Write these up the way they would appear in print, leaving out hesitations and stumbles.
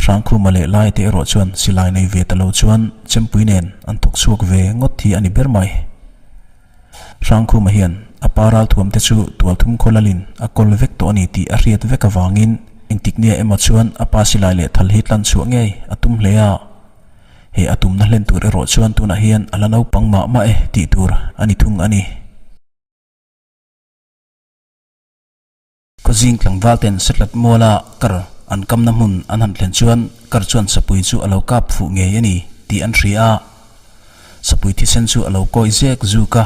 Hrangkhuma leh Laia te erawh chuan silai nei ve ta lo chuan chempui nen an thawk chhuak ve ngawt hi a ni ber mai. Hrangkhuma hian a pa ralthuam te chu tualthum khawlalin a kawl vek tawh a ni tih a hriat vek avangin engtik nia emaw chuan a pa silai leh thal hi tlan chhuah ngei a tum hle a. He a tumna hlen tur erawh chuan tunah hian a la naupang mah mah e tih tur a ni thung a ni. Khawzing tlangval ten Setlat muala kar an kamna hmun an han thlen chuan kar chuan sapui chu a lo kap fuh ngei a ni tih an hria a. Sapui thisen chu a lo kawi zek zuk a.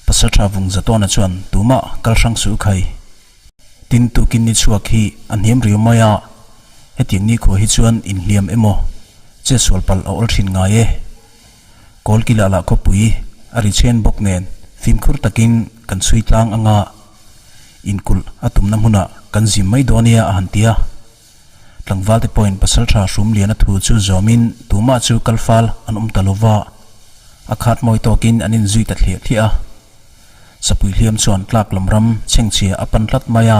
Pasaltha vung Zatawna chuan tumah kal hrang suh khai. Tin tukin ni chhuak hi a hniam riau mai a, hetiang nikhua hi chuan inhliam emaw chetsual palh a awl thin ngai e. Kawlkila lah khawpui a ri chhen bawk nen fimkhur takin kan chhui tlang anga inkulh a tumna hmunah kan zim mai dawn nia a han ti a. Tlangvalte pawhin pasaltha Hrumliana thu chu zawmin tumah chu kal fal an awm ta lova, a khat mawi tawkin an inzui ta thliah thliah a. Sapui hliam chuan tlak lam ram chhengchhia a pan tlat mai a,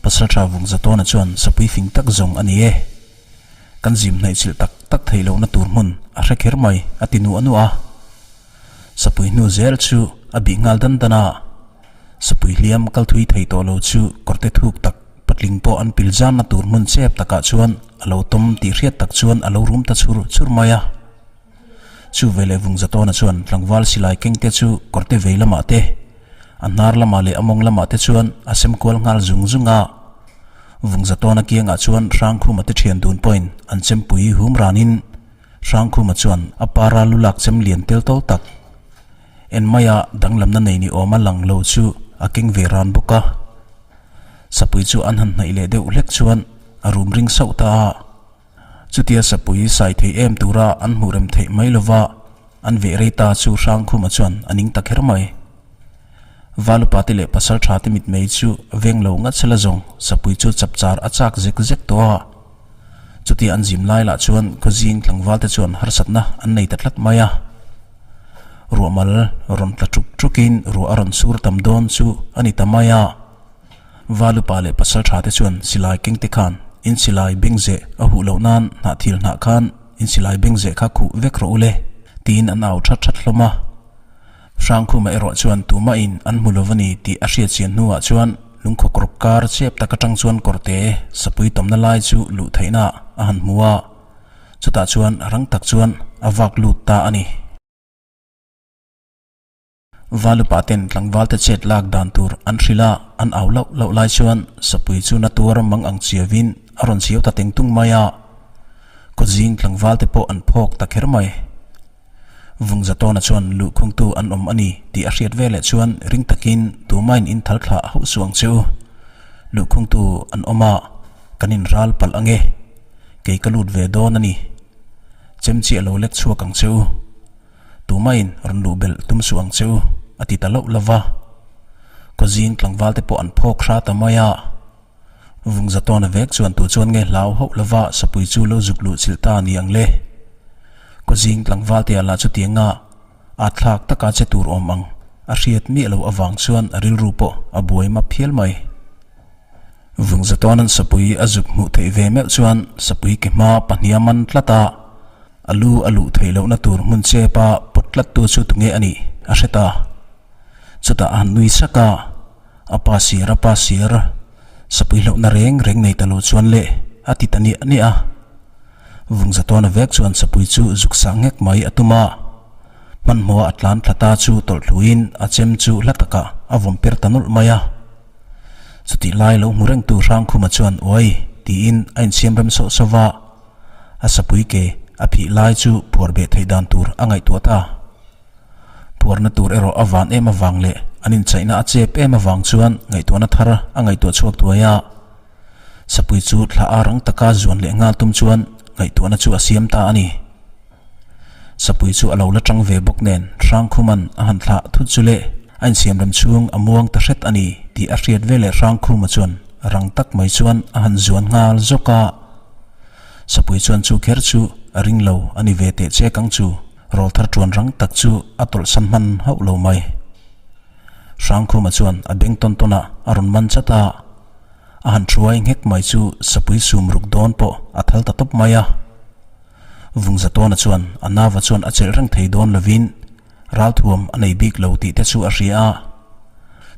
pasaltha Vungzatawna chuan sapui fing tak zawng a ni e. Kan zim hnaih chilh tak tak theih lohna tur hmun a hre kher mai, a ti nuah nuah a. Sapui hnu zel chu a bih nghal dan dan a. Sapui hliam kal thui thei tawh lo chu kawrte thuk tak patling pawh an pil zanna tur hmun chep takah chuan a lo tawm tih hriat tak chuan a lo rum ta chhur chhur mai a. Chu veleh Vungzatawna chuan tlangval silai kengte chu kawrte vei lamah te, a hnar lamah leh a mawng lamah te chuan a sem kual nghal zung zung a. Vungzatawna kiangah chuan Hrangkhuma te thian dun pawhin an chempui hum ranin Hrangkhuma chuan a para lu lak chem lian tel tawl tak en maia danglamna nei ni awma lang lo chu a keng ve ran bawk a. Sapui chu an han hnaih leh deuh hlek chuan a rum ring sauh ta a. Chutia sapui sai thei em tura an hmuh rem theih mai lova an veh rei ta chu Hrangkhuma chuan a ning ta kher mai. Valupa te leh pasal tha te mitmei chu veng lo ngat sela zawng sapui chu chapchar a chak zek zek tawh a. Chutia an zim lai lah chuan khawzing tlangval te chuan harsatna an nei ta tlat mai a. Ruahmal rawn tla tuk tukin ruah a rawn sur tam dawn chu a ni ta mai a. Valupa leh pasal tha te chuan silai keng te khan in silai beng zeh a huh loh nan hnah thil hnah khan in silai beng zeh kha khuh vek rawh u le tiin an au that that hlawm a. Hrangkhuma erawh chuan tumahin an hmu lo a ni tih a hriat chian hnuah chuan lungkhaw kawr kar chep tak atang chuan kawrte sapui tawmna lai chu luh theihna a han hmu a, chutah chuan rang tak chuan a vak lut ta a ni. Valupa ten tlangvalte chet lak dan tur an hrilh a, an au loh loh lai chuan sapui chu na tuar mang ang chiavin a rawn chiau ta teng tung mai a, kawzing tlangvalte pawh an phawk ta kher mai. Vungzatawna chuan luhkhungtu an awm a ni tih a hriat veleh chuan ring takin tumain in thal thlah hauh suh ang che u. Luhkhungtu an awm a, kan in ral palh ang e. Kei ka lut ve dawn a ni. Chem chiah lo lek chhuak ang che u. Tumain rawn luh belh tum suh ang che u, a ti ta loh lo va. Khawzing tlangval te pawh an phawk hra ta mai a. Vungzatawna vek chuan tu chuan nge hlau hauh lova sapui chu lo zuk luh chilh ta ni ang le. Khawzing tlangval te lah chutianga a thlak taka che tur awm ang a hriat miah loh avang chuan a rilru pawh a buai map phial mai. Vungzatawna'n sapui a zuk hmuh theih ve meuh chuan sapui ke hma pahniha man tlat a, a lu a luh theih lohna tur hmun chepa pawt tlattu chu tunge a nih a hre ta. Chutah a han nui sak a. A pa sir, a pa sir, sapui hlauhna reng reng nei ta lo chuan le, a ti ta niah niah a. Vungzatawna vek chuan sapui chu zuk sah nghek mai a tum a. Hmanhmawha a tlan thla ta chu tawlh thluin a chem chu hla takah a vawm per ta nawlh mai a. Chutih lai lo hmu rengtu Hrangkhuma chuan uai tiin a insiam rem sauh sauh va. A sapui ke a phih lai chu phuar beh theih dan tur a ngaihtuah ta. Phuarna tur erawh a van em avang leh an inchaihna a chep em avang chuan ngaihtuahna thar a ngaihtuah chhuak thuai a. Sapui chu thla a rang taka zuan leh nghal tum chuan ngaihtuahna chu a siam ta a ni. Sapui chu a lo la tang ve bawk nen Hrangkhuman a han thlah thut chu le a insiamrem chhung a muang ta hret a ni tih a hriat veleh Hrangkhuma chuan rang tak mai chuan a han zuan nghal zawk a. Sapui chuan chu kher chu a ring lo a ni ve teh chek ang chu. Rawlthar tuan rang tak chu a tawlhsan hman hauh lo mai. Hrangkhuma chuan a beng tawn tawn ah a rawn man chat a. A han thuai nghek mai chu sapui sum ruk dawn pawh a thal ta tawp mai a. Vungzatawna chuan a nava chuan a chelh reng thei dawn lovin ralthuam a nei bik lo tih te chu a hria a.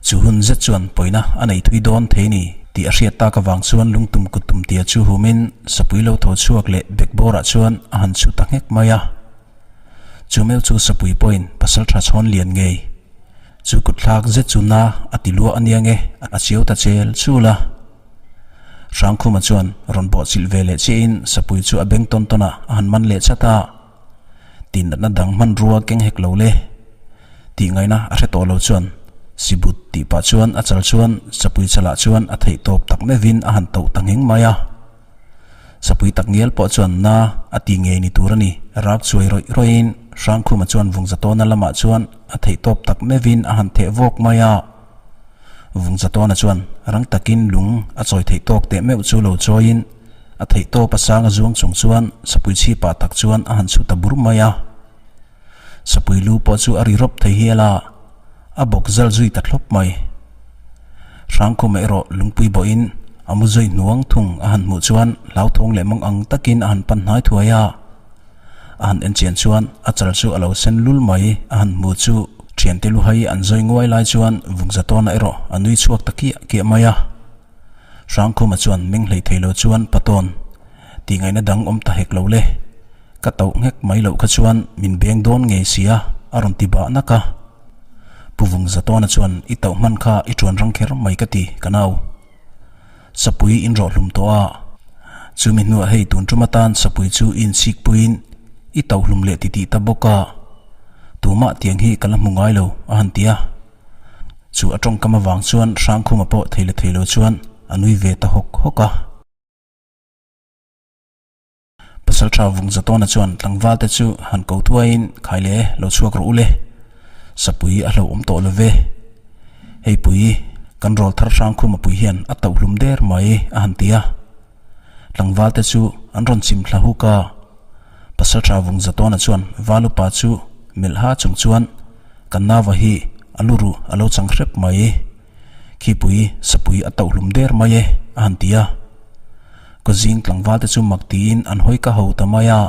Chu hun zet chuan pawina a nei thui dawn thei ni tih a hriat tak avang chuan lungtum kut tum tia chu humin sapui lo tho chhuak leh bekbawrah chuan a han chhu ta nghek mai a. Chu meuh chu sapui pawhin pasal tha chhawn lian ngei. Chu kutthlak zet chu na a ti luah ania nge a chiau ta chel chul a. Hrangkhuma chuan rawn bawhchilh ve leh chiahin sapui chu a beng tawn tawn a, a han man leh chat a. Tihnatna dang hmanrua keng hek lo le. Tih ngaihna a hre tawh lo chuan Sibut tih pah chuan a chal chuan sapui chalah chuan a theih tawp tak meuhin a han tauh ta ngheng mai a. Sapui tak ngial pawh chuan na a ti ngei ni tur a ni. Rak chuai rawih rawih in Hrangkhuma chuan Vungzatawna lamah chuan a theih tawp tak meuhin a han theh vawk mai a. Vungzatawna chuan rang takin lung a chawi theih tawk teh meuh chu lo chawiin a theih tawp a sang a zuang chung chuan sapui chhipah tak chuan a han chhu ta bur mai a. Sapui lu pawh chu a ri rawp thei hial a, a bawk zal zui ta thlawp mai. Hrangkhuma erawh lungpui bawhin a mu zui hnuang thung a han hmuh chuan hlauthawng leh mawng ang takin a han pan hnai thuai a. A han en chian chuan a chal chu a lo sen lul mai a han hmu chu thiante luhai an zawi nguai lai chuan Vungzatawna erawh a nui chhuak ta kiah kiah mai a. Hrangkhuma chuan meng hlei thei lo chuan Patawn tih ngaihna dang awm ta hek lo le. Ka tauh nghek mai loh kha chuan min beng dawn ngei sia a rawn ti bah nak a. Pu Vungzatawna chuan i tauh hman kha i ṭuan rang kher mai ka ti ka nau. Sapui in rawh hlum tawh a. Chumi hnuah hei tun tum atan sapui chu i inchhik puiin i tauh hlum leh titih ta bawk a. Tumah tiang hi ka la hmu ngai lo a han ti a. Chu a tawngkam avang chuan Hrangkhuma pawh thei la thei lo chuan a nui ve ta hawk hawk a. Pasalṭha Vungzatawna chuan tlangvalte chu han ko thuaiin khai le lo chhuak rawh u le. Sapui a hlauhawm tawh lo ve. Hei pui, kan rawl thar Hrangkhuma pui hian a tauhlum der mai a han ti a. Tlangvalte chu an rawn chim thla huk a. Pasalṭha Vungzatawna chuan Valupa chu melh ha chung chuan kan nava hi a lu ruh a lo chang hrep mai. Khipui, sapui a tauhlum der mai e a han ti a. Kawzing tlangval te chu mak tiin an hawi ka ho ta mai a.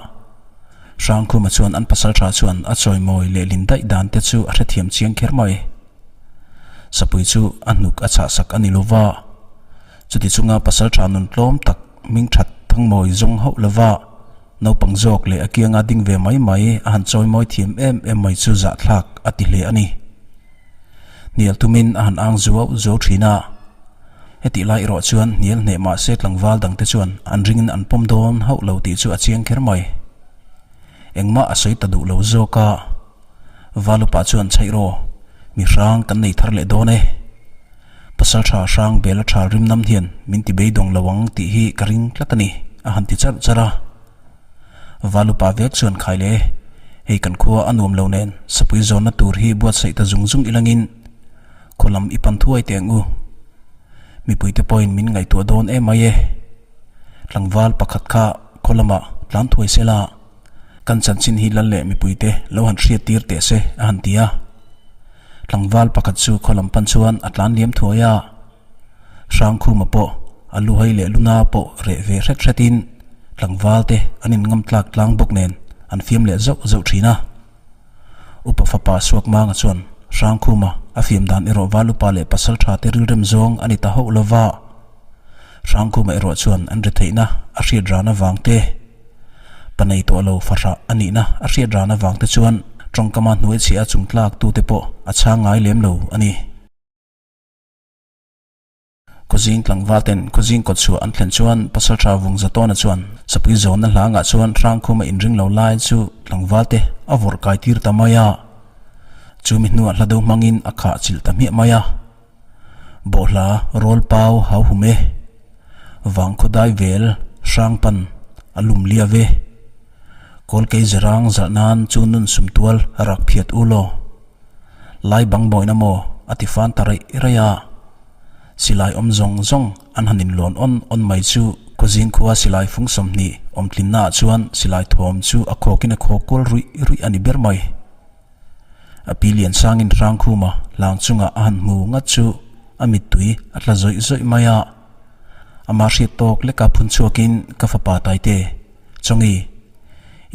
Hrangkhuma chuan an pasal tha chuan a chawimawi leh lin daih dan te chu a hrethiam chiang kher mai. Sapui chu a hnuk a chhah sak a ni lova. Chuti chunga pasal tha nun tlawm tak hming that thangmawi zawng hauh lova naupang zawk leh a kianga ding ve mai mai a han chawimawi thiam em em mai chu zahthlak a ti hle a ni. Hnial tumin a han ang zuau zuau thin a. Hetih lai erawh chuan hnial hneh mah se tlangval dangte chuan an ringin an pawm dawn hauh lo tih chu a chiang kher mai. Engmah a sawi ta duh lo zawk a. Valupa chuan chhaih rawh, mi hrang kan nei thar leh dawn e. Pasaltha hrang bel a tha rim nam hian min ti beidawng lo ang tih hi ka ring tlat a ni, a han ti charh charh a. Valupa vek chuan khai le, hei kan khua a nuam lo nen sapui zawnna tur hi buatsaih ta zung zung ilangin khaw lam i pan thuai teh ang u. Mipuite pawhin min ngaihtuah dawn em mai e. Tlangval pakhat kha khaw lamah tlan thuai se la, kan chanchin hi lal leh mipuite lo han hriat tir teh se a han ti a. Tlangval pakhat chu khaw lam pan chuan a tlan liam thuai a. Hrangkhuma pawh a luhai leh luna pawh reh ve hret hretin tlangval te an in ngam tlak tlang bawk nen an fiam leh zauh zauh thin a. Upa fapa Suakmanga chuan Hrangkhuma a fiam dan erawh Valupa leh pasal tha te rilrem zawng a ni ta hauh lova. Hrangkhuma erawh chuan an retheihna a hriat ran avang te, pa nei tawh lo fahrah a nihna a hriat ran avang te chuan tawngkama hnuai chhiah a chung tlak tute pawh a chhang ngai lem lo a ni. Khawzing tlangval ten khawzing kawt chhuah an thlen chuan Pasaltha Vungzatawna chuan sapui zawnna hlangah chuan Hrangkhuma inring lo lai chu tlangval te a vawrh kai tir ta mai a. Chumi hnuah hla do hmangin a khah chilh ta hmiah mai a. Bawhhla rawl pau hau hum e. Vangkhaw dai vel hrang pan a lum lia ve. Kawlkei zerang zalh nan chu nun sumtual rak phiat u law. Lai bang mawina maw a ti fan ta raih raih a. Silai awm zawng zawng an han inlawn awn awn mai chu Khawzing khua silai fung 20 awm tlinna ah chuan silai thawm chu a khawkin a khaw kual ruih ruih a ni ber mai. A pi Liansangin Hrangkhuma hlang chungah a han hmu ngat chu a mittui a tla zawih zawih mai a. Amah hriat tawk leka phun chhuakin ka fapa Taite, Chawngi,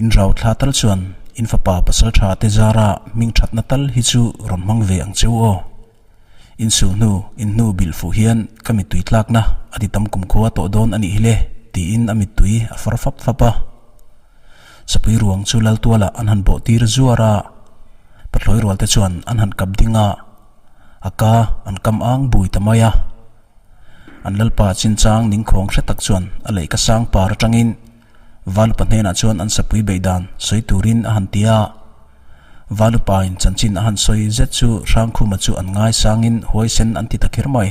in rau thla tal chuan in fapa pasal tha te zara hming thatna tal hi chu rawn hmang ve ang cheu aw. In su hnu, in hnu bilh fuh hian ka mittui tlakna a ti tam kumkhua tawh dawn a nih hi le, tiin a mittui a far fap fap a. Sapui ruang chu Laltualah an han bawh tir zuar a, pathlawi rual te chuan an han kap ding a, a ka an kam ang bui ta mai a. An lalpa chinchang ningkhawng hre tak chuan a lehkha sang par atangin Valupa hnenah chuan an sapui beih dan sawi turin a han ti a. Valupain chanchin a han sawi zet chu Hrangkhuma chu an ngaisangin huaisen an ti ta kher mai.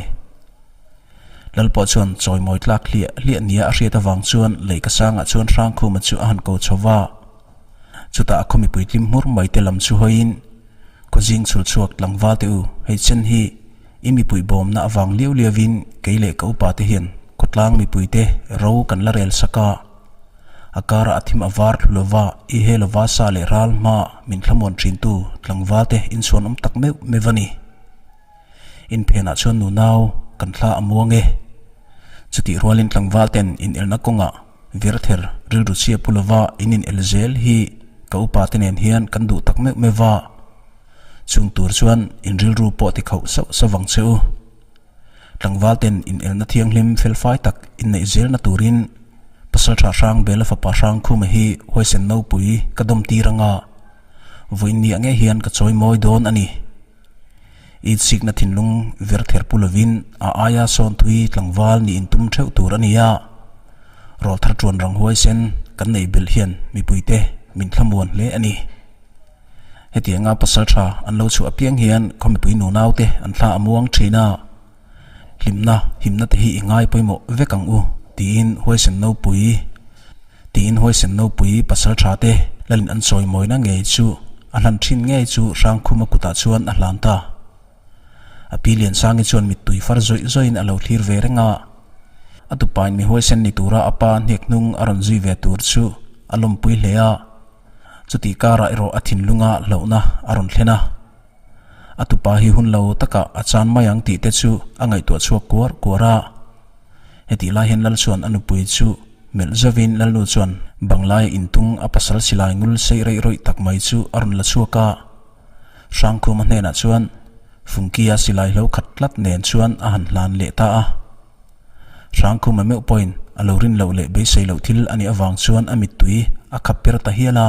Lal pawh chuan chawimawi tlak hliah hliah nia a hriat avang chuan lehkha sangah chuan Hrangkhuma chu a han ko chho va. Chutah a khaw mipui tlim hmur mai te lam chu hawiin Khawzing chhul chhuak tlangval teh u, hei chen hi i mipui bawmna avang liau liauin kei leh ka upa te hian khawtlang mipui te ro kan la rel sak a. A karah a thim a var thlu lova i he lova sa leh ral hma min thlamuan thintu tlangval te inchhuan awm tak meuh meuh a ni. Inphenah chuan nunau kan thla a muang e. Chutih rualin tlangval ten inelna kawngah Virther rilru chhia pu lova in in el zel hi ka upa te nen hian kan duh tak meuh meuh va. Chung tur chuan in rilru pawh ti khauh sauh sauh vang che u. Tlangval ten in elna thianghlim felfai tak in neih zelna turin Pasaltha Hrang Bela fapa Hrang Khuma hi huaisen nopui ka dawm tir anga vawiin ni ang e hian ka chawi mawi dawn a ni. Itsikna thinlung vir ther pu lovin a aia sawn thui tlangval nih intum theuh tur a ni a. Rawlthar tuan rang huaisen kan neih belh hian mipuite min thlamuan hle a ni. Hetianga pasal tha an lo chhuah apiang hian khaw mipui nunaute an thla a muang thin a. Hlimna, himna te hi i ngai pawimawh vek ang u, tiin huaisen nopui, tiin huaisen nopui pasal tha te lalin an chawi mawina ngei chu a hlan thin ngei chu Hrangkhuma kutah chuan a hlan ta. A pi Liansangi chuan mittui far zawih zawihin a lo thlir ve reng a. A tupain mi huaisen ni tura a pa hnek hnung a rawn zui ve tur chu a lawmpui hle a. Chutih karah erawh a thinlunga hlauhna a rawn thlen a. A tupa hi hun lo takah a chan mai ang tih te chu a ngaihtuah chhuak kuar kuar a. Hetih lai hian Lal chuan a nupui chu melh zovin Lalnu chuan Banglaia intung a pasal silai ngul sei reih rawih tak mai chu a rawn la chhuak a. Hrangkhuma hnenah chuan Fungkia silai hlo khat tlat nen chuan a han hlan leh ta a. Hrangkhuma meuh pawhin a lo rin loh leh beisei loh thil a nih avang chuan a mittui a khap per ta hial a.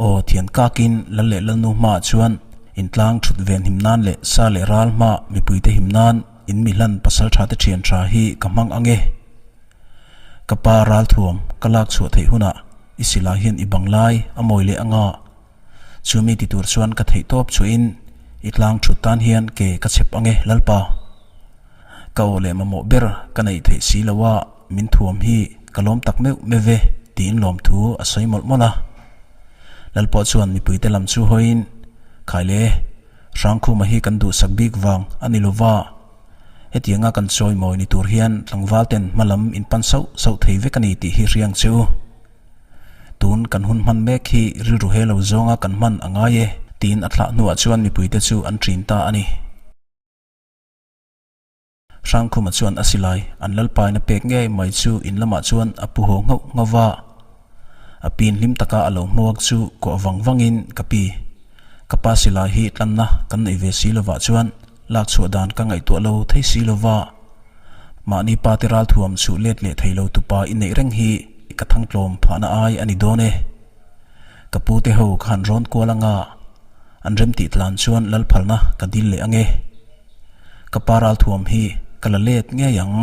Aw, thian kakin Lal leh Lalnu hmaah chuan intlang thut ven him nan leh sa leh ral hma mipuite him nan in mi hlan pasal tha te thian tha hi ka hmang ang e. Ka pa ral thuam ka lak chhuah theih hunah i silai hian i bang lai a mawi leh anga. Chumi ti tur chuan ka theih tawp chuahin i tlang thut tan hian ke ka chep ang e Lalpa. Ka aw leh mamawh ber ka neih theih si lo a, min thuam hi ka lawm tak meuh meuh ve tiin lawmthu a sawi mawlh mawlh a. Lalpawh chuan mipuite lam chu hawiin, Khaile, Hrangkhuma hi kan duhsak bik vang a ni lova, hetianga kan chawimawi ni tur hian tlangval ten hma lam in pan sauh sauh thei vek a ni tih hi hriang che u. Tun kan hun hman mek hi rilru he lo zawnga kan hman a ngai e, tiin a thlah hnuah chuan mipuite chu an ṭin ta a ni. Hrangkhuma chuan a silai an lalpaina pek ngei mai chu in lamah chuan a pu haw nghauh nghauh va. A pin hlim taka a lo hmuak chu kuah vang vangin ka pi, ka pa silai hi tlanna kan neih ve si lovah chuan lak chhuah dan ka ngaihtuah lo thei si lova. Mahni pa te ralthuam chhuh let leh thei lo tupa i neih reng hi ka thangtlawm phahna ai a ni dawn e. Ka pu te ho ka han rawn kual anga an remtih tlan chuan lalphalna ka dil leh ange. Ka pa ralthuam hi ka la let ngei ang.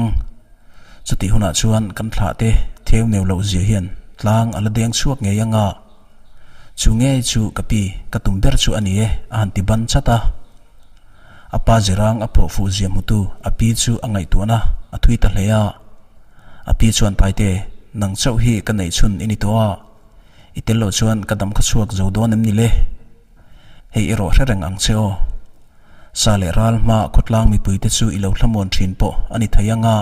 Chutih hunah chuan kan thlah te theu neu loh zia hian tlang a la deng chhuak ngei anga. Chu ngei chu ka pi ka tum ber chu a ni e a han ti ban chat a. A pa zirang a phawh fuh zia hmutu a pi chu a ngaihtuahna a thui ta hle a. A pi chuan Taite, nang chauh hi ka neih chhun i ni tawh a. I tel loh chuan ka dam kha chhuak zo dawn em ni le? Hei erawh hre reng ang che aw. Sa leh ral hma khawtlang mipuite chu i lo thlamuan thin pawh a ni thei ang a.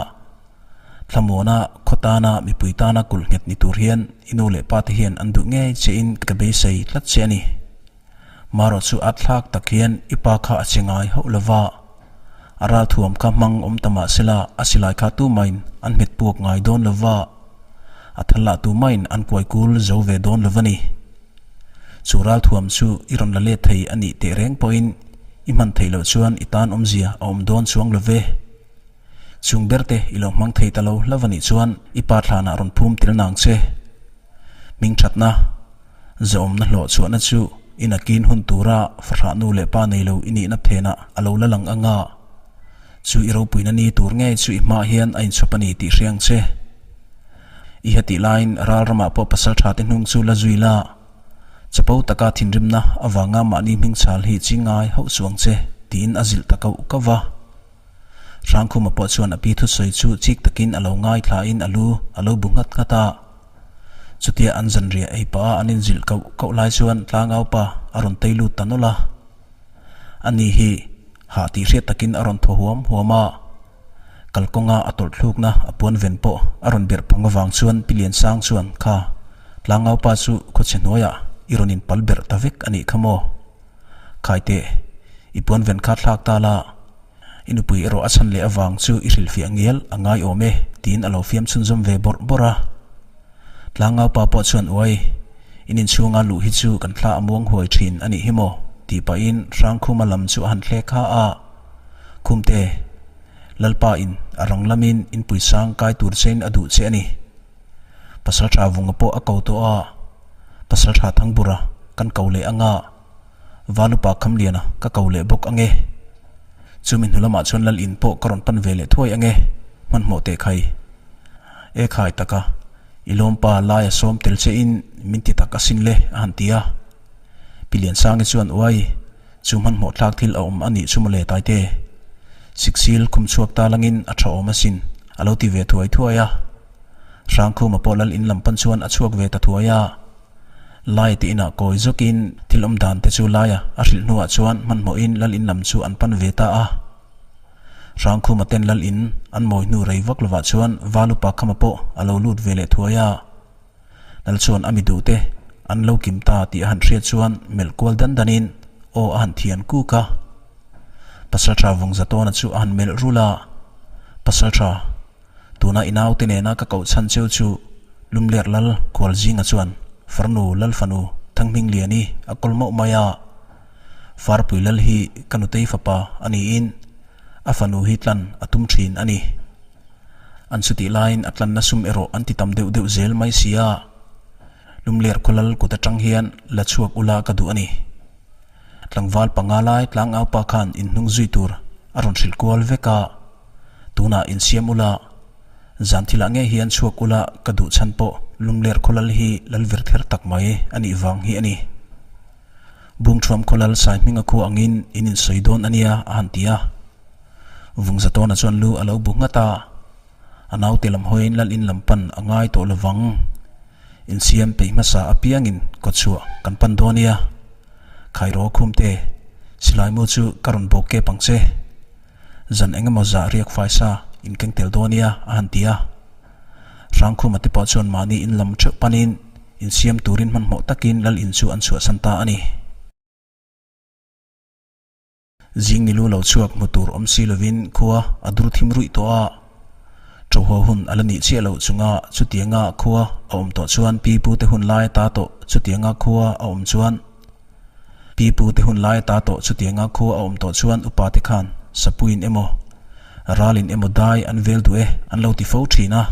Thlamuana khaw tana mipui tana kulh nghet ni tur hian i nu leh pa te hian an duh ngei che in ka beisei tlat che a ni. Marawh chu at thlak tak hian i pa kha a che ngai hauh lo va. A ralthuam kha hmang awm ta mah sela a silai kha tumain an hmet puak ngai dawn lo va, a thal lah tumain an kuai kul zo ve dawn lo va ni. Chu ralthuam chu i rawn la let thei a nih teh reng pawhin i hman theih loh chuan i tan awmzia a awm dawn chuang lo ve. Chung berte i lo hmang thei ta lo hlauh a nih chuan i pa thlanah rawn phum tel nang che. Hmingthatna, Zahawmna hlawh chhuahna chu i nakin hun tura fahrah nu leh pa nei lo i nihna phenah a lo la lang ang a, chu i ropuina ni tur ngei chu i hmaah hian a inchhawp a ni tih hria ang che. I hetih laiin ral ramah pawh pasal tha te hnung chu la zui la, chapo taka thinrimna avanga mahni hming chhal hi chi ngai hauh chu ang che tiin a zilh ta kauh kauh va. Hrangkhuma pawh chuan a pi thusawi chu chik takin a lo ngaithlain a lu a lo bu nghat nghat a. Chutia an zanriah ei pah a an inzilh kauh kauh lai chuan tlangau pa a rawn tei lut ta nawlh a. Ani hi hah tih hriat takin a rawn thaw huam huam a. Kalkawnga a tawlh thlukna a puan ven pawh a rawn berh phang avang chuan Pi Liansang chuan kha tlangau pa chu khawchhe hnuaiah i rawn inpal berh ta vek a nih kha maw? Khaite, i puan ven kha thlak ta la. I nupui erawh a chhan leh avang chu i hrilhfiah ngial a ngai awm e, tiin a lo fiam chhunzawm ve bawrh bawrh a. Tlangau pa pawh chuan uai, in inchhunga luh hi chu kan thla a muang huai thin a nih hi maw? tih pahin Hrangkhuma lam chu a han thlek kha a. Khumte, Lalpa in a rang lamin inpui sang kai tur chein a duh che a ni. Pasaltha Vunga pawh a ko tawh a, Pasaltha Thangbura kan ko leh anga. Valupa Khamliana ka ko leh bawk ange. Chumi hnu lamah chuan Lal in pawh ka rawn pan ve leh thuai ange, hmanhmawh teh khai. E khai taka, i lawmpa laia sawm tel che in min ti tak asin le a han ti a. Pi Liansangi chuan uai, chu hmanhmawh thlak thil a awm a nih chu mawle Taite. Siksil khum chhuak ta langin a tha awm asin a lo ti ve thuai thuai a. Hrangkhuma pawh Lal in lam pan chuan a chhuak ve ta thuai a. Lai te inah kawi zawkin thil awm dan te chu laia a hrilh hnuah chuan hmanhmawhin lal in lam chu an pan ve ta a. Hrangkhuma ten lal in an mawi hnu rei vak lovah chuan Valupa Khama pawh a lo lut ve leh thuai a. Lal chuan a mi duh te an lo kim ta tih a han hriat chuan melh kual dan danin aw a han thian kuk a. Pasaltha Vungzatawna chu a han melh rul a, Pasaltha. Tuna i naute nena ka koh chhan cheu chu Lumler Lal Khual Zinga chuan farnu Lal fanu Thanghmingliani a kawl mauh mai a. Farpui Lal hi ka nutei fapa a niin a fanu hi tlan a tum thin a ni. An chutih laiin a tlanna sum erawh an ti tam deuh deuh zel mai si a. Lumler khaw Lal kut atang hian la chhuak ula ka duh a ni. Tlangval panga lai tlangaupa khan inhnung zui tur a rawn hrilh kual vek a. Tunah insiam ula, zan thilah ngei hian chhuak ula ka duh chhan pawh Lungler khawlal hi lal vir ther tak mai a nih vang hi a ni. Bungthuam khawlal sai hminga khu angin in insawi dawn a nia a han ti a. Vungzatawna chuan lu a lo bu nghat a, a naute lam hawiin lal in lam pan a ngai tawh lovang. Insiam peih hmasa apiangin kawtchhuah kan pan dawn nia. Khairaw Khumte, silaimu chu ka rawn bawk kep ang che. Zan eng emaw zah riak fai sa in keng tel dawn nia a han ti a. Hrangkhuma te pawh chuan mahni in lam theuh panin insiam turin hmanhmawh takin lal in chu an chhuahsan ta a ni. Zing ni lu lo chhuak hmu tur awm si lovin khua a dur thim ruih tawh a. Ṭohua hun a la nih chiah loh chunga chutianga khua a awm tawh chuan pi pu te hun lai ata tawh chutianga khua a awm chuan Pi pu te hun lai ata tawh chutianga khua a awm tawh chuan upa te khan Sapuiin emaw Ralin emaw dai an vel duh e an lo ti fo thin a.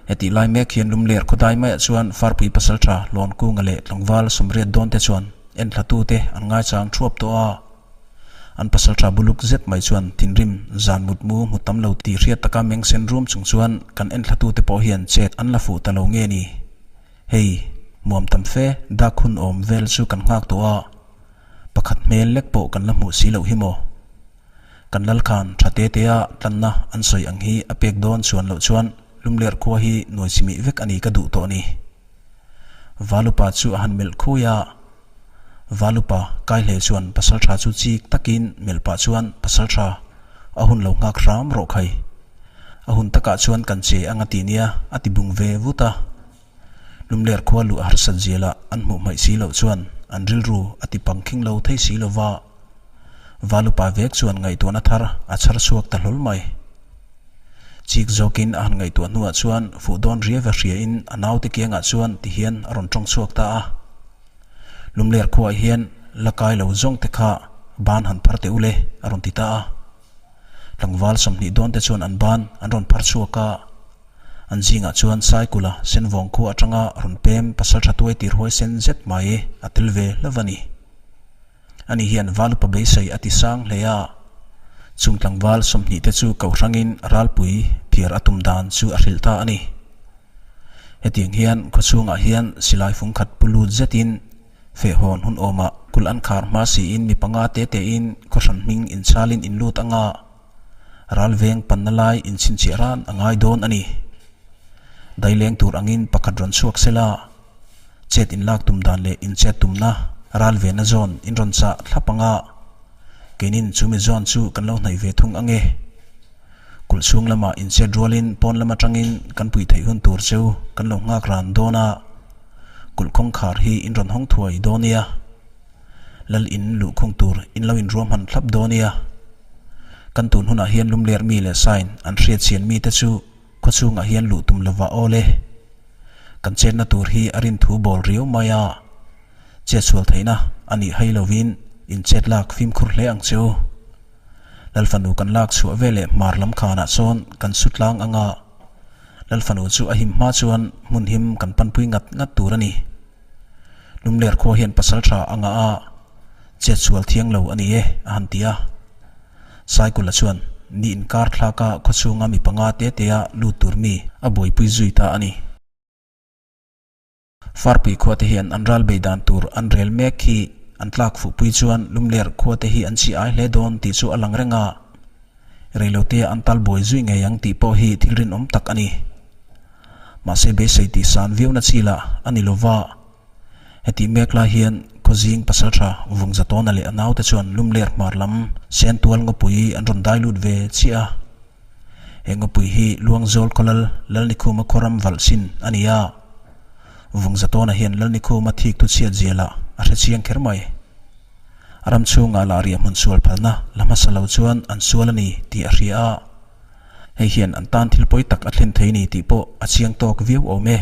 Hetih lai mek hian Lumler khawdai maiah chuan Farpui Pasalṭha Hlawnkunga leh tlangval Sawmriat dawn te chuan enthla te an ngaichang thuap tawh a. An pasalṭha buluk zet mai chuan thinrim zan mutmu hmu tam lo tih hriat taka meng sen rum chung chuan kan enthlatute pawh hian chet an la fuh ta lo nge ni? Hei, muam tam fe dak hun awm vel chu kan nghak tawh a, pakhat hmel lek pawh kan la hmuh si loh hi maw? Kan lal khan tha te te a tlanna an sawi ang hi a pek dawn chuan loh chuan Lumler khua hi nuai chimih vek a ni ka duh tawh ni. Valupa chu a han melh khui a, Valupa Kaihlei chuan Pasaltha chu chik takin melh pah chuan Pasaltha a hun lo nghak hram rawh khai. A hun takah chuan kan che ang a ti nia a ti bung ve vut a. Lumler khua luh a harsat zialah an hmuh hmaih si loh chuan an rilru a ti pangkhing lo thei si lo va. Valupa vek chuan ngaihtuahna thar a chhar chhuak ta hlawl mai. Chik zawkin a han ngaihtuah hnuah chuan fuh dawn riava hriain a naute kiangah chuan tihian a rawn tawng chhuak ta a. Lumler khuaah hian la kai lo zawng te kha ban han phar teh u le a rawn ti ta a. Tlangval 20 dawn te chuan an ban an rawn phar chhuak a. An zingah chuan Saikula Senvawng khua atanga rawn pem pasaltha tuai tir huaisen zet mai a tel ve hlauh a ni. Ani hian Valupa beisei a ti sang hle a, chung tlangval 20 te chu kohrangin ralpui phiar a tum dan chu a hrilh ta a ni. Hetiang hian khawchhungah hian silai fung khat pu lut zetin fehhawn hun awmah kulh an khar hma siin mi panga te tein khawhran hming inchalin in lut anga ralveng panna lai inchhinchhiah ran a ngai dawn a ni. Daileng tur angin pakhat rawn chhuak sela. Chet in lak tum dan leh in chet tumna ral ve na zawn in rawn chah thlap ang a, keinin chu mi zawn chu kan lo hnaih ve thung ang e. Kulh chhung lamah in chet rualin pawn lam atangin kan pui theih hun tur cheu kan lo nghak ran dawn a, kulh kawngkhar hi in rawn hawng thuai dawn nia. Lal in luhkhung tur in lo in ruahman thlap dawn nia. Kan tun hunah hian lumler mi leh sign an hriatchian mite chu Khawchhungah hian luh tum lova aw le. Kan chenna tur hi a rin thu bawl riau mai a. Chetsual theihna a nih hai lovin in chet lak fimkhur hle ang che u. Lalfanu kan lak chhuah ve leh hmar lam khanah sawn kan su tlang ang a. Lalfanu chu a him hma chuan hmun him kan panpui ngat ngat tur a ni. Lumler khua hian pasal tha a ngah a, chetsual thiang lo a ni e a han ti a. Saikula chuan ni inkar thlaka khawchhunga mi panga te tea lut tur mi a buaipui zui ta a ni. Farpui khua te hian an ral bei dan tur an rel mek hi an tlak fuhpui chuan Lumler khua te hi an chi ai hle dawn tih chu a lang reng a, reilote an tal buai zui ngei ang tih pawh hi thil rinawm tak a ni. Mahse beisei tih san viauna chi lah a ni lova. Hetih mek lai hian Khawzing Pasaltha Vungzatawna leh a naute chuan Lumler hmar lam Sentual ngawpui an rawn dai lut ve chiah a. He ngawpui hi Luangzawl khawlal Lalnikhuma khawram valh chin a ni a. Vungzatawna hian Lalnikhuma thik thu chhiat zia lah a hre chiang kher mai. A ram chhungah lah riah hmun sual phalna la hmasa lo chuan an sual a ni tih a hria a. Hei hian an tan thil pawi tak a thlen thei ni tih pawh a chiang tawk viau awm e.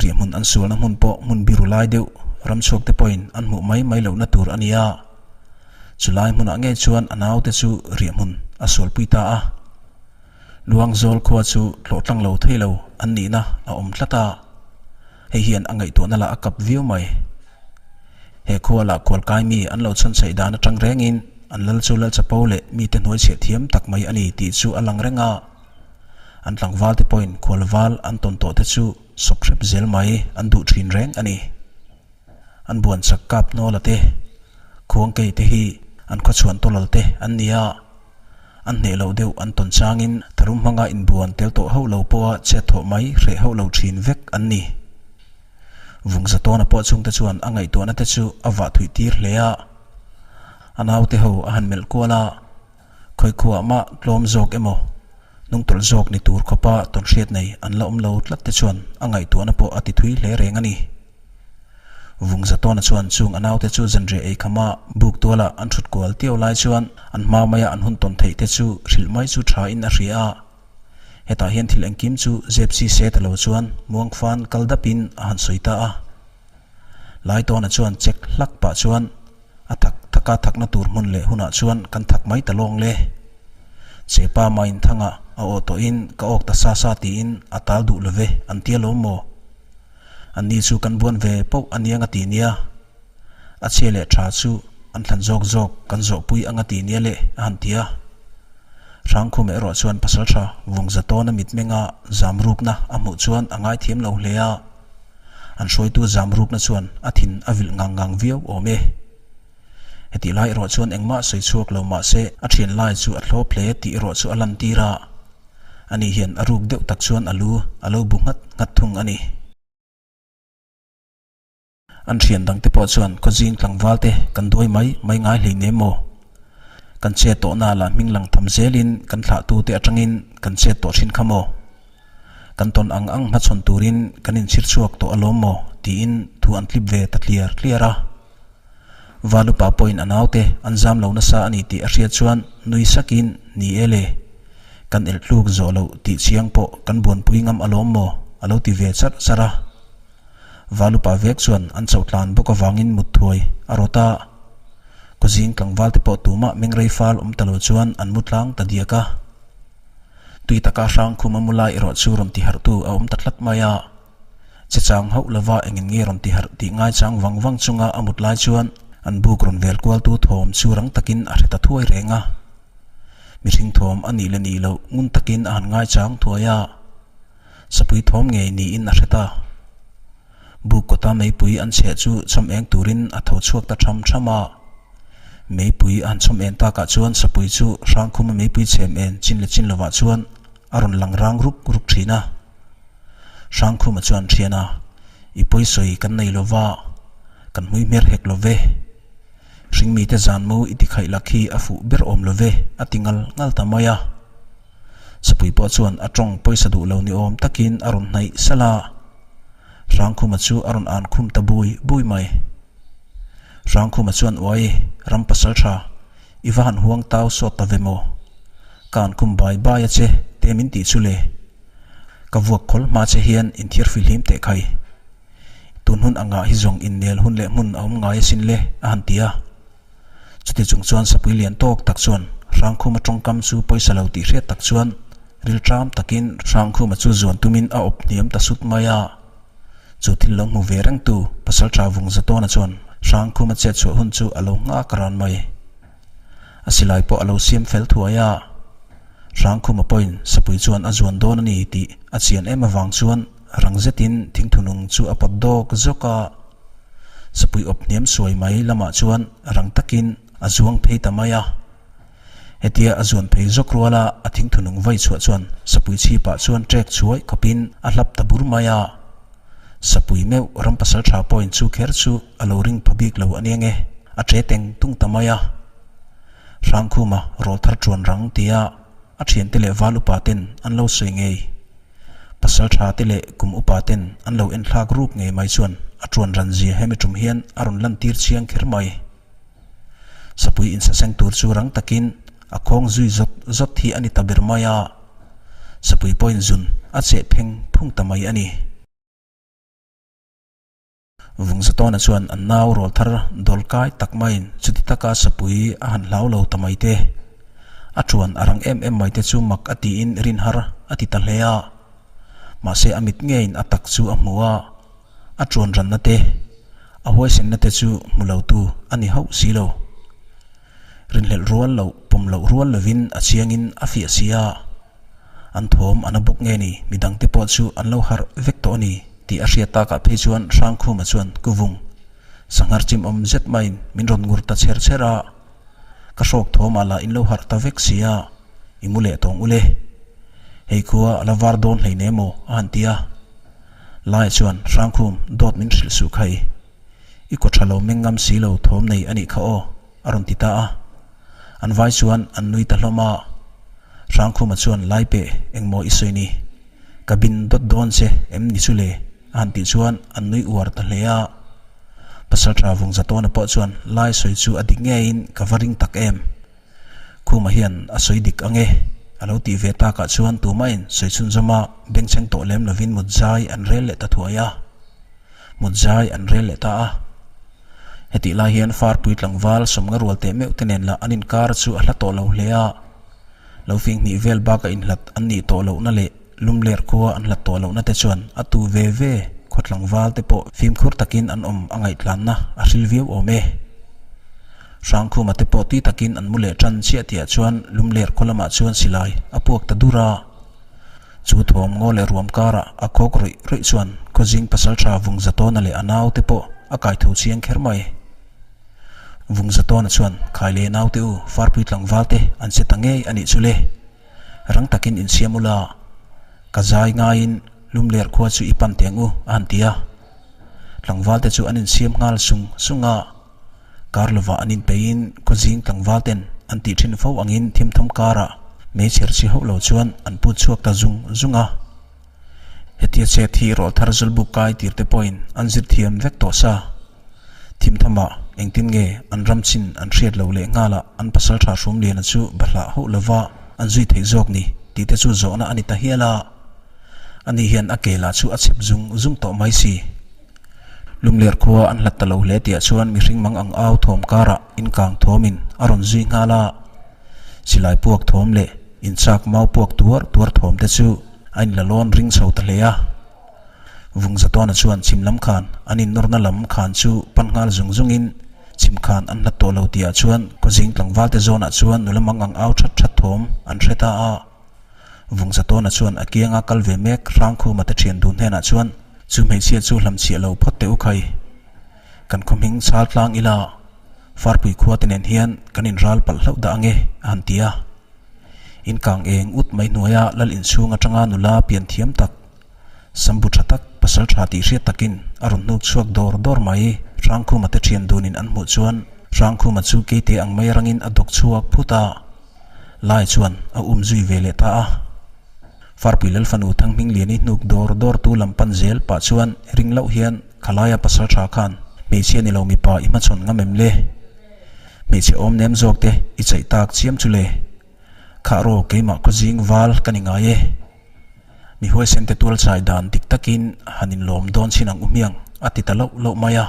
Riahhmun an sualna hmun pawh hmun biru lai deuh ramchhuak te pawhin an hmuh mai mai lohna tur a ni a. Chulai hmunah ngei chuan a naute chu riahhmun a sualpui ta a. Luangzawl khua chu tlawh tlang lo thei lo an nihna a awm tlat a. Hei hian a ngaihtuahna lah a kap viau mai. He khua lah khualkai mi an lo chhanchhaih dan atang rengin an lal chu lal chapo leh mite hnuaichhiah thiam tak mai a ni tih chu a lang reng a. An tlangval te pawhin khualval an tawn tawh te chu sawp hrep zel mai an duh thin reng a ni. An buan chak kap nawla te, khuangkei te hi an khawchhuan tawlal te an ni a. An hneh loh deuh an tawn changin tharum hmanga inbuan tel tawh hauh lo pawha chet thawh mai hreh hauh lo thin vek an ni. Vungzatawna pawh chungte chuan a ngaihtuahna te chu a vah thuih tir hle a. A naute ho a han melh kual a. Khawikhuah mah tlawm zawk emaw, hnungtawlh zawk ni tur khawpa tawnhriat nei an la awm lo tlat te chuan a ngaihtuahna pawh a ti thui hle reng a ni. Vungzatawna chuan chung a naute chu zanriah ei khama buk tuala an thut kual tiau lai chuan an hma maia an hun tawn theih te chu hrilh mai chu tha in a hria a. Hetah hian thil engkim chu zep chi se ta lo chuan muangfan kal dapin a han sawi ta a. Laitawna chuan check hlak pah chuan a thak thaka thakna tur hmun leh hunah chuan kan thak mai ta lawng le. Chepa main thangah a aw tawhin ka awk ta sa sa tiin a tal duh love an tia lo maw? Anni chu kan buan ve poh a nia nga ti nia. A chhia leh tha chu an thlan zawk zawk kan zawhpui anga ti nia le a han ti a. Hrangkhum erawh chuan pasaltha Vungzatawna mitmenga zamrukna a hmuh chuan a ngaithiam lo hle a. An hruaitu zamrukna chuan a thin a vilh ngang ngang viau awm e. Hetih lai erawh chuan engmah sawi chhuak lo mah se a thian lai chu a thlawp hle tih erawh chu a lantir a. Ani hian a ruk deuh tak chuan a lu a lo bu nghat nghat thung a ni. An thian dangte pawh chuan khawzing tlangval te kan duai mai mai ngai hlei nem maw? Kan chet tawhna lah hming lang tham zelin kan thlahtute atangin kan chet tawh thin kha maw? Kan tawn ang ang hmachhawn turin kan inchhir chhuak tawh alawm maw? tiin thu an tlip ve ta tliar tliar a. Valupa pawhin a naute an zam lo nasa a ni tih a hriat chuan nui sakin, Ni e le, kan elh tluk zawh loh tih chiang pawh kan buanpui ngam alawm maw? a lo ti ve charh charh a. Valupa vek chuan an chauh tlan bawk avangin mut thuai a rawt a. Kawzing tlangval te pawh tumah mengrei fal awm ta lo chuan an mu tlang ta diak a. Tui taka hrangkhum a mu lai erawh chu rawn ti harhtu a awm ta tlat mai a. Che chang hauh lova engin nge rawn ti harh tih ngaichang vang vang chunga a mut lai chuan an buk rawn vel kualtu thawm chu rang takin a hre ta thuai reng a. Mihring thawm a nih leh nih loh ngun takin a han ngaichang thuai a. Sapui thawm ngei niin a hre ta. Buk kawta meipui an chheh chu chhawm eng turin a tho chhuak ta tham tham a. Meipui a han chhawm en takah chuan sapui chu hrangkhuma meipui chhem en chin leh chin lovah chuan a rawn lang rang ruk ruk thin a. Hrangkhuma chuan thian a, I pawisawi kan nei lova, kan hmui hmer hek lo ve. Hringmite zan mu i tikhaih lak hi a fuh ber awm lo ve, a ti ngal ngal ta mai a. Sapui pawh chuan a tawng pawisa duh lo ni awm takin a rawn hnaih salh a. Hrangkhuma chu a rawn an khum ta bui bui mai. Hrangkhuma chuan Uai, ram pasal tha, i va han huang tau sawt ta ve maw? Ka an khum bai bai a che, te min tih chu le. Ka vuak khawl hma che hian inthiar fihlim teh khai. Tun hun angah hi zawng innel hun leh hmun a awm ngai asin le, a han ti a. Chuti chung chuan sapui lian tawk tak chuan Hrangkhuma tawngkam chu pawisa lo tih hriat tak chuan rilṭam takin Hrangkhuma chu zuan tumin a awp hniam ta sut mai a. Chu thil lo hmu ve rengtu Pasalṭha Vungzatawna chuan Hrangkhuma chet chhuah hun chu a lo nghak ran mai. A silai pawh a lo siam fel thuai a, Hrangkhuma pawhin sapui chuan a zuan dawn a ni tih a chian em avang chuan rang zetin thingthunung chu a pawt dawk zawk a. Sapui awp hniam suai mai lamah chuan rang takin a zuang phei ta mai a. Hetia a zuan phei zawk ruala a thingthunung vai chhuah chuan sapui chhipah chuan ṭek chhuai khawpin a hlap ta bur mai a. Sapui meuh ram pasal tha pawhin chu kher chu a lo ring pha bik lo a nia nge, a ṭe teng tung ta mai a. Hrangkhuma rawlthar ṭuan rang tia a ṭhiante leh val upa ten an lo sawi ngei. Pasal tha te leh kum upa ten an lo enthlak ruk ngei mai chuan a ṭuan ran zia hemi ṭum hian a rawn lantir chiang kher mai. Sapui insaseng tur chu rang takin a khawng zui zawt zawt hi a ni ta ber mai a. Sapui pawhin zun a cheh pheng phung ta mai a ni. Vungzatawna chuan an nau rawl thar dawl kai tak maiin chuti taka sapui a han hlau lo ta mai te. A ṭuan a rang em em mai te chu mak a tiin rin har a ti ta hle a. Mahse a mit ngeiin a tak chu a hmu a, a ṭuan ranna te, a huaisenna te chu hmu lo tu a ni hauh si lo. Rinhlelh rual loh, pawm loh rual lovin a chiangin a fiah si a. An thawm a na bawk nge ni, midangte pawh chu an lo harh vek tawh a ni tih a hriat takah phei chuan Hrangkhuma chuan Kuvung, sanghar chimawm zet maiin min rawn ngur ta chher chher a. Ka hrawk thawmah lah in lo harh ta vek si a, i mu leh tawng ule. Hei khua a la var dawn hleinem maw a han ti a. Laia chuan Hrangkhum dawt min hrilh suh khai. I kaw tha lo meng ngam si lo thawm nei a nih kha aw, a rawn ti ta a. An vai chuan an nui ta hlawm a. Hrangkhuma chuan lai peh engmaw i sawi ni? Ka bin dawt dawn che em ni chu le? a han tih chuan an nui uar ta hle a. Pasaltha Vungzatawna pawh chuan lai sawi chu a dik ngeiin ka va ring tak em? Khuma hian a sawi dik ang e, a lo tih ve takah chuan tumahin sawi chhunzawm a bengchheng tawh lem lovin mut zai an rel leh ta thuai a. Mut zai an rel leh ta a. Hetih lai hian Farpui tlangval sawmnga rual teh meuh te nen lah an inkar chu a hla tawh lo hle a. Lo fing hnih vel baka inhlat an nih tawh lohna leh Lumler khua an hlat tawh lohna te chuan a tu ve ve khaw tlangval te pawh fimkhur takin an awm a ngaihtlanna a hril viau awm e. Hrangkhuma te pawh tui takin an mu leh tan chiah tihah chuan Lumler khaw lamah chuan silai a puak ta dur a. Chu thawm ngaw leh ruam karah a khawk rawih rawih chuan Khawzing pasaltha Vungzatawna leh a naute pawh a kai tho chiang kher mai. Vungzatawna chuan Khai leh naute u Farpui tlangval te an che ta ngei a nih chu le. Rang takin insiam ula, ka zai ngaiin Lumler khua chu i pan teng u a han ti a. Tlangval te chu an insiam nghal sung sung a. Kar lovah an inpeiin khawzing tlangval ten an tih thin fo angin thimtham karah meichher chi hauh lo chuan an put chhuak ta zung zung a. Hetia chet hi rawlthar zawlbuk kai tir te pawhin an zir thiam vek tawh sa. Thimthamah. Engtin nge an ram chin an hriat loh leh nghala an pasaltha Hrumliana chu bahlah hauh lova an zui theih zawk ni tih te chu zawhna a ni ta hial a. Ani hian a ke lah chu a chep zung zung tawh mai si. Lungler khua an hlat ta lo hle tihah chuan mihring mang ang au thawm karah inkang thawmin a rawn zui nghal a. Silai puak thawm leh inchak mau puak tuar tuar thawm te chu a inla lawn ring chho ta hle a. Vungzatawna chuan chhim lam khan an innawrna lam khan chu pan nghal zung zungin chhim khan an hlat tawh lo tihah chuan khawzing tlangvalte zawnah chuan nula mang ang au that that thawm an hre ta a. Vungzatawna chuan a kianga kal ve mek Hrangkhuma te thian dun hnenah chuan chu hmeichhia chu hlamchhiah lo phawt teh u khai. Kan khaw hming chal tlang ila Farpui khua te nen hian kan inral palh hlauh dah ange a han ti a. Inkang eng ut mai hnuaia lal inchhung atanga nula pian thiam tak Sambu tha tak, pasal tha tih hriat takin a rawn hnuk chhuak dawr dawr mai. Hrangkhuma te thian dunin an hmuh chuan Hrangkhuma chu keite ang mai rangin a dawk chhuak phut a, Lai chuan a um zui ve leh ta a. Farpui Lalfanu Thanghmingliani hnuk dawr dawr tu lam pan zel pah chuan ring loh hian Khalaia pasal tha khan hmeichhia ni lo mipa i hmachhawn ngam em le? Hmeichhe awm nem zawk te i chaih tak chiam chu le? Khah rawh keimah khawzing val ka ni ngai e. Mi huaisen te tual chai dan dik takin han inlawm dawn chin ang u hmiang a ti ta loh loh mai a.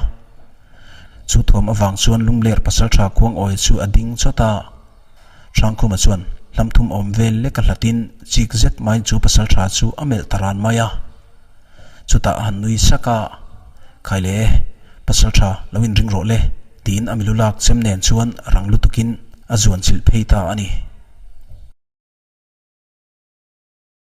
Chu thuam avang chuan Lungler pasaltha Kuangawi chu a ding chawt a. Hrangkhuma chuan hlam thum awm vel lek a hlatin chik zet maiin chu pasaltha chu a melh ta ran mai a. Chutah a han nui sak a, Khai le, pasaltha lo inring rawh le, tiin a milu lak chem nen chuan rang lutukin a zuan chilh phei ta a ni.